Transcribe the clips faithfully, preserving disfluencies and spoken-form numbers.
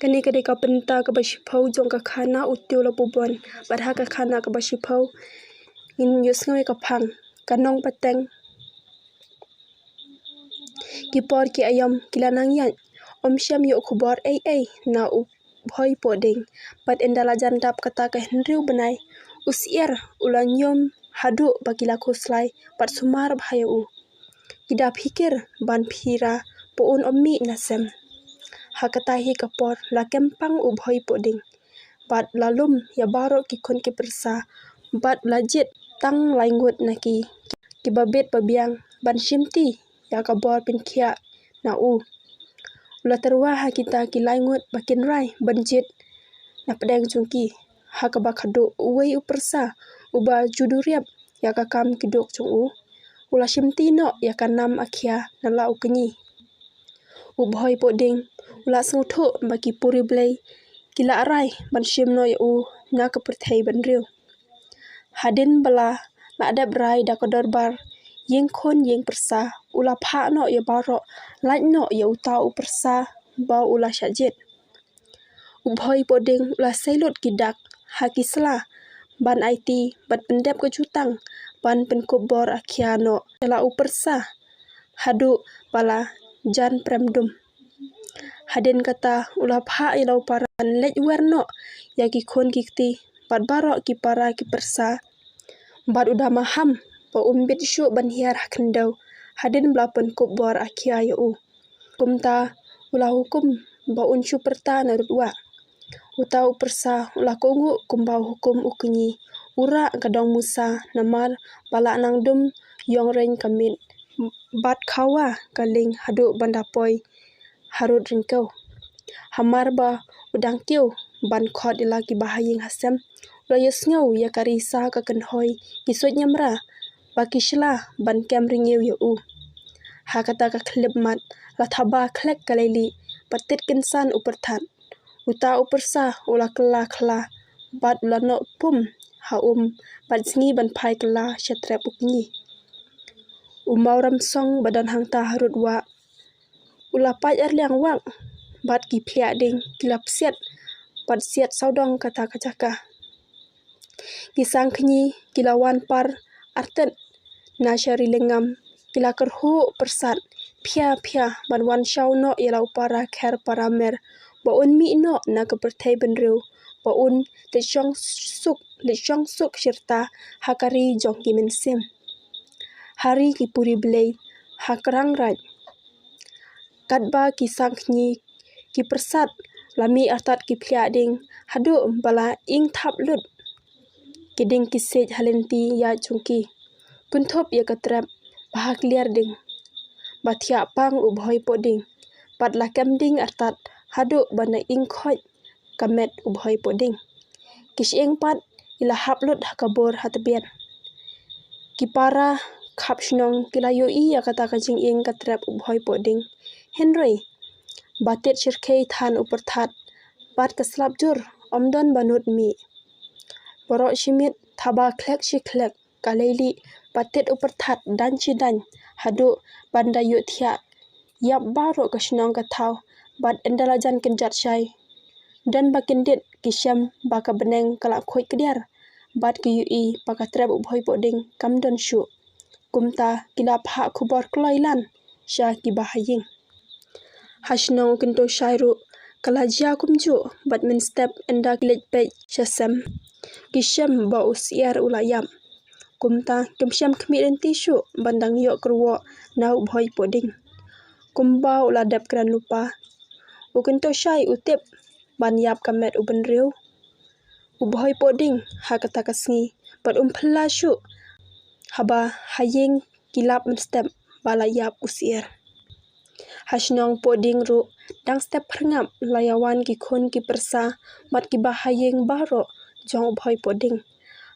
Kane ka dei ka bynta kaba shiphew jong ka khana u Tiew Lapubon. Bad ha ka khana kaba shiphew ngin ïohsngew ïa ka phang, ka nongpateng. Ki por ki aïom ki la nang ïaid, ym shym ïoh khubor ei ei na u Bhoi Pohding. Bad ynda la jan dap kata ka hynriew bnai, u Syiar u la ñium haduh ba ki la khuslai bad sumar bha ïa u. Ki da phikir ban phira ba un ym mih na sem. Ha kata hi ka por la kem pang u Bhoi Pohding bad la lum ïa baroh ki khun ki pyrsa bad la jied tang lai ngut na ki, kiba bit ba biang ban shimti ïa ka bor pynkhiah na u. U la tyrwa ha kita ki lai ngut ba kin rai ban jied na pdeng jong ki, ha kaba khadduh uwei u pyrsa uba ju duriap ïa ka kam ki duk jong u, u la shimti noh ïa ka nam akhia na la u kñi. U Bhoi Pohding u la sngewthuh ba ki puri blei ki la rai ban shim noh ïa u na ka pyrthei bynriew. Hadien ba la lah dep rai da ka dorbar ïing khun ïing pyrsa, u la phah noh ïa baroh, lait noh ïa uta u pyrsa ba u la shah jied. U Bhoi Pohding u la sei lut ki dak ha ki sla ban aiti bad pyndep ka jutang ban pynkup bor akhia noh ïa la u pyrsa haduh ba la jan prem dum. Hadien kata u la phah ïa la u para ban leit wer noh ïa ki khun ki kti bad baroh ki para ki pyrsa. Bad u da maham ba um bit shuh ban hiar ha khyndew hadien ba la pynkup bor akhia ïa u. Kumta u la hukum ba un shu pyrta na rud wah. Uta u pyrsa u la kohnguh kumba u hukum u kñi, u rah ka dong musa namar ba la nang dum ïong reng ka miet bad khawa ka lieng haduh ban da poi harud ryngkew. Hamar ba u dang kiew ban khot ïa la ki bahaïing ha sem, u la ïohsngew ïa ka risa ka kynhoi ki suid ñiamra ba ki shla ban kem rngiew ïa u. Ha kata ka khyllipmat la thaba khlek ka leilieh bad tit kynsan u pyrthat. Uta u pyrsa u la kylla khla bad u la noh pum ha um bad sngi ban phai kylla sha trep u kñi. U mawramsong ba don hangta harud wah u la pait arliang wah bad ki phliah dieng ki la psiat bad siat sawdong kata ka jaka. Ki sangkñi ki la wan par artet na sha ri lyngngam, ki la kyrhuh pyrsad phia phia ban wan shaw noh ïa la u para kher para mer ba un mih noh na ka pyrthei bynriew, ba un leit shong suk, leit shong suk shirta ha ka ri jong ki mynsiem, ha ri ki puri blei, ha Krang Raij. Katba ki sangkñi ki pyrsad la mih artat ki phliah dieng haduh ba la ing thap lut ki dieng ki siej ha lynti ïaid jong ki, kynthup ïa ka trep ba ha kliar dieng ba thiah pang u Bhoi Pohding, bad la kem dieng artat haduh ba na ing khoit ka met u Bhoi Pohding. Ki shyieng pat ki la hap lut ha ka bor ha tbian. Ki para khap shnong ki la ïohi ïa kata ka jinging ka trep u Bhoi Pohding. Hynrei ba tied shyrkhei than u pyrthat bad ka slap jur, ym don ba nud mih. Baroh shi miet thaba khlek shi khlek ka leilieh ba tied u pyrthat daiñ shi daiñ haduh ban da ïohthiah ïap baroh ka shnong ka thaw, bad ynda la jan kynjat shai, don ba kyndit ki shem ba ka bneng ka la khuid kdiar bad ki ïohi ba ka trep u Bhoi Pohding kam don shuh. Kumta ki la phah khubor kloi lan sha ki bahaïing. Ha shnong u Kyntoshai ruh ka la jia kumjuh bad mynstep ynda ki leit peit sha sem ki shem ba u Syiar u la ïap. Kumta kim shym khmih lynti shuh ban dang ïoh kyrwoh na u Bhoi Pohding. Kumba u la dep kren lypa, u Kyntoshai u tip ban ïap ka met u bynriew u Bhoi Pohding ha kata ka sngi bad um phylla shuh haba ha ïing ki lap mynstep ba la ïap u Syiar. Ha shnong Pohding ruh dang step phyrngap la ïa wan ki khun ki pyrsa bad ki bahaïing baroh jong u Bhoi Pohding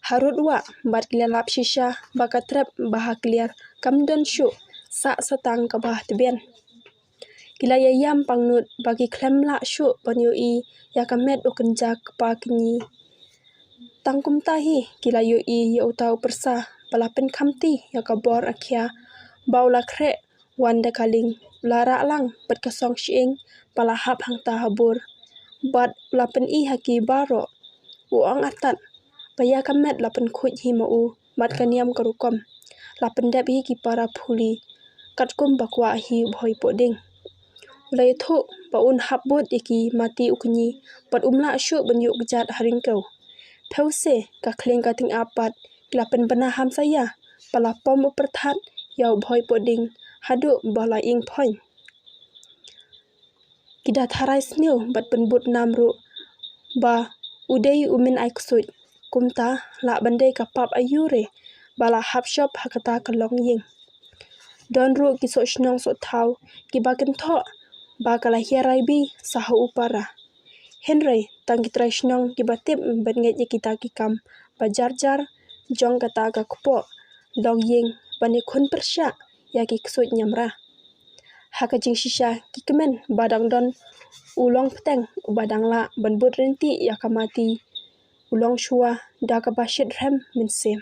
harud wah bad ki la lap shisha ba ka trep ba ha kliar kam don shuh, sah sa tang kaba ha tbian. Ki la ïa ïam pangnud ba ki khlem lah shuh ban ïohi ïa ka met u kynja kpa kñi. Tang kumta hi ki la ïohi ïa uta u pyrsa ba la pynkhamti ïa ka bor akhia ba u la khreh wan da ka lieng, u la rah lang bad ka song shyieng ba la hap hangta ha bor. bad u la pyni ha ki baroh. U ong artat ba ïa ka met la pynkhuid hi ma u bad ka niam ka rukom la pyndep hi ki para phuli katkum ba kwah hi u Bhoi Pohding. U la ïathuh ba un hap bud ïa ki mati u kñi bad um lah shuh ban ïuh kjat ha ryngkew. Phewse ka khlieng ka tyngab pat ki la pynbna hamsaïa ba la pom u pyrthat ïa u Bhoi Pohding haduh ba la ing phoiñ. Ki da tharai sniew bad pynbud nam ruh ba u dei u min ai ksuid, kumta lah ban dei ka pap aiu re ba la hap shop ha kata ka longïing. Don ruh ki soh shnong soh thaw kiba kynthoh ba ka la hiar ai bi sa ha u para. Hynrei tang ki trai shnong kiba tip ban ngeit ïa kita ki kam ba jar jar jong kata ka kpoh longïing ban ïakhun pyrshah ïa ki ksuid ñiamra. Ha ka jingshisha ki kmen ba dang don u long bteng uba dang lah ban bud rynti ïa ka mati u long shuwa da kaba shit rhem mynsiem.